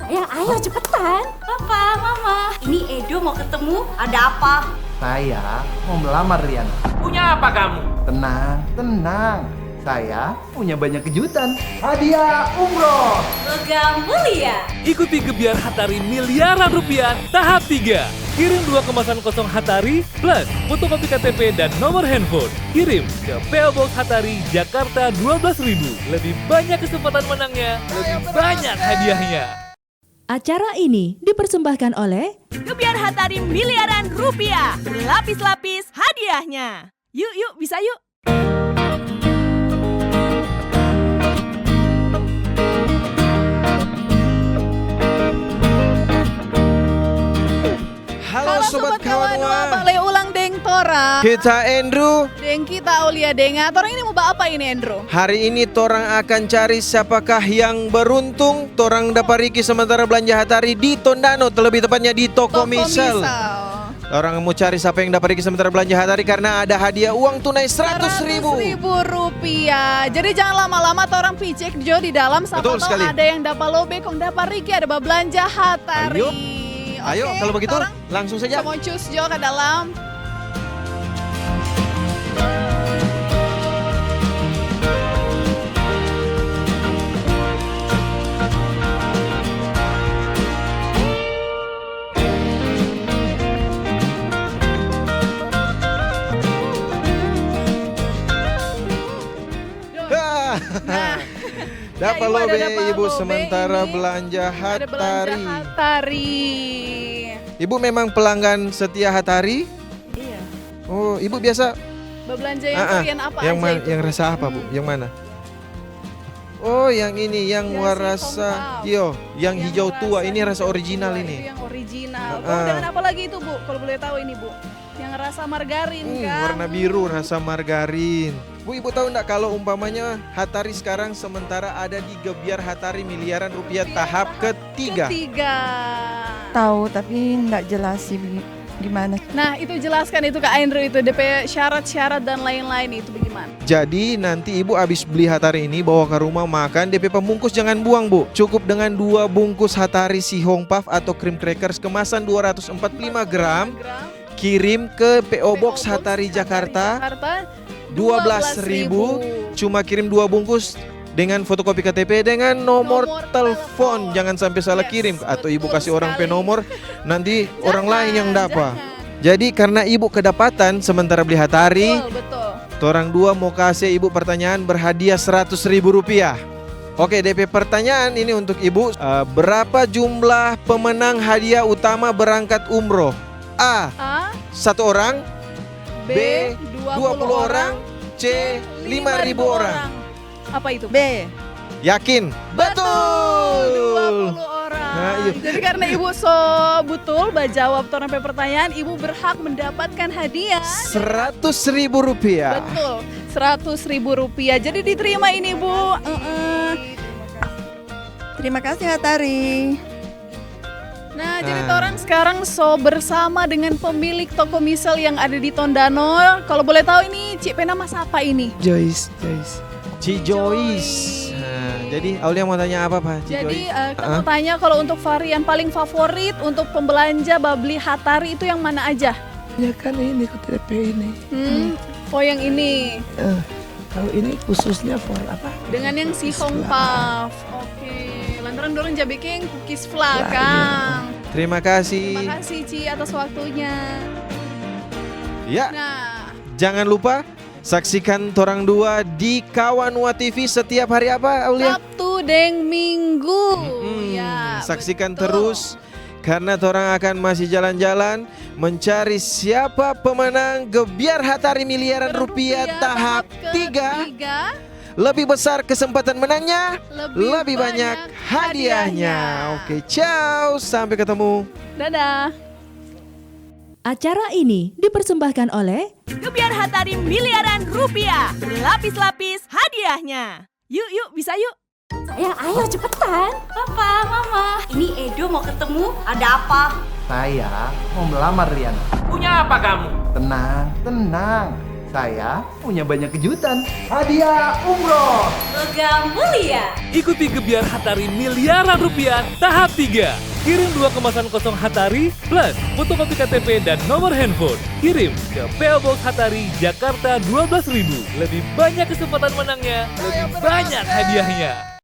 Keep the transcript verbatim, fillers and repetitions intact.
Sayang, ayo cepetan. Papa, Mama, ini Edo mau ketemu. Ada apa? Saya mau melamar Riana. Punya apa kamu? Tenang, tenang. Saya punya banyak kejutan. Hadiah umroh. Logam mulia. Ikuti Gebyar Hatari Miliaran Rupiah tahap tiga. Kirim dua kemasan kosong Hatari plus fotokopi K T P dan nomor handphone. Kirim ke P O Box Hatari, Jakarta dua belas ribu. Lebih banyak kesempatan menangnya, lebih banyak hadiahnya. Acara ini dipersembahkan oleh Gebyar Hatari Miliaran Rupiah, berlapis-lapis hadiahnya. Yuk, yuk, bisa yuk. Halo, Sobat Kawan Wa. Bale ulang deng torang. Kita Andrew. Deng kita Aulia Denga. Torang ini mo ba apa ini, Andrew? Hari ini torang akan cari siapakah yang beruntung. Torang dapa riki sementara blanja hatari di Tondano, terlebih tepatnya di Toko Misal. Toko Misal. Orang mau cari siapa yang dapat riki sementara blanja hatari karena ada hadiah uang tunai seratus ribu. Seratus ribu rupiah. Jadi jangan lama-lama, torang pi cek jo di dalam, sapa tau ada yang dapa lobe kong dapa riki ada bablanja hatari. Ayo. Ayo, oke, kalau begitu, torang langsung saja. Kita mau cus jo ke dalam. Nah. Dapa lobe, Ibu, sementara blanja hatari. Ibu memang pelanggan setia hatari? Iya. Oh, Ibu biasa berbelanja yang varian apa aja itu, Bu? Yang rasa apa, Bu? Hmm. Yang mana? Oh, yang ini, yang warasa, iyo, yang hijau tua. Ini rasa original ini. Itu yang original. Oh, dengan apa lagi itu, Bu? Kalau boleh tahu ini, Bu. Yang rasa margarin, kan? Hmm, warna biru, rasa margarin. Bu, Ibu tahu ndak kalau umpamanya hatari sekarang sementara ada di Gebyar Hatari Miliaran Rupiah tahap ketiga? Ketiga. Tahu, tapi ndak jelas sih begi-, gimana. Nah, itu jelaskan itu, Kak Andrew, itu depe syarat-syarat dan lain-lain itu bagaimana? Jadi, nanti Ibu abis beli hatari ini, bawa ke rumah makan, depe pembungkus jangan buang, Bu. Cukup dengan dua bungkus hatari sihong puff atau cream crackers kemasan dua ratus empat puluh lima gram. Kirim ke P O Box Hatari, Jakarta, dua belas ribu. Cuma kirim dua bungkus dengan fotokopi K T P dengan nomor telepon. Jangan sampai salah kirim. Atau Ibu kasih orang pe nomor, nanti orang lain yang dapa. Jadi, karena Ibu kedapatan sementara beli hatari, torang dua mo kase Ibu pertanyaan berhadiah seratus ribu rupiah. Oke, depe pertanyaan ini untuk Ibu. Eh, berapa jumlah pemenang hadiah utama berangkat umroh? A, satu orang. B, dua puluh orang. C, lima ribu orang. Apa itu? B. Yakin? Betul, dua puluh orang. Nah, iya. Jadi karena Ibu so betul bajawab torang pe pertanyaan, Ibu berhak mendapatkan hadiah seratus ribu rupiah. Betul, seratus ribu rupiah. Jadi diterima ini, Bu. Heeh. Terima kasih, Hatari. Nah, jadi torang sekarang so bersama dengan pemilik toko Misal yang ada di Tondano. Kalau boleh tahu ini, Cik, pe nama sapa ini? Joyce, Joyce. Ci Joyce. Nah, jadi Aulia mau tanya apa, Pak? Jadi, eh, kita mau tanya kalau untuk varian paling favorit untuk pembelanja babli hatari itu yang mana aja? Ya kan ini, kok tidak pe ini. Hmm. Oh, yang ini. Eh, kalau ini khususnya for apa? Dengan yang sihong puff. Oke, lantaran dorang ja biking cookies fla, Kang. Terima kasih. Terima kasih, Ci, atas waktunya. Ya. Nah. Jangan lupa saksikan torang dua di Kawan Wa T V setiap hari apa, Aulia? Sabtu deng Minggu. Mm-mm. Ya, saksikan terus, karena torang akan masih jalan-jalan mencari siapa pemenang Gebyar Hatari Miliaran Rupiah tahap tiga. Lebih besar kesempatan menangnya, lebih banyak hadiahnya. Oke, ciao, sampai ketemu. Dadah. Acara ini dipersembahkan oleh Gebyar Hatari Miliaran Rupiah, berlapis-lapis hadiahnya. Yuk, yuk, bisa yuk. Sayang, ayo cepetan. Papa, Mama, ini Edo mau ketemu. Ada apa? Saya mau melamar Riana. Punya apa kamu? Tenang, tenang. Saya punya banyak kejutan. Hadiah umroh. Logam mulia. Ikuti gebyar Hatari miliaran rupiah tahap tiga. Kirim dua kemasan kosong Hatari plus fotokopi K T P dan nomor handphone. Kirim ke P O Box Hatari, Jakarta dua belas ribu. Lebih banyak kesempatan menangnya, lebih banyak hadiahnya.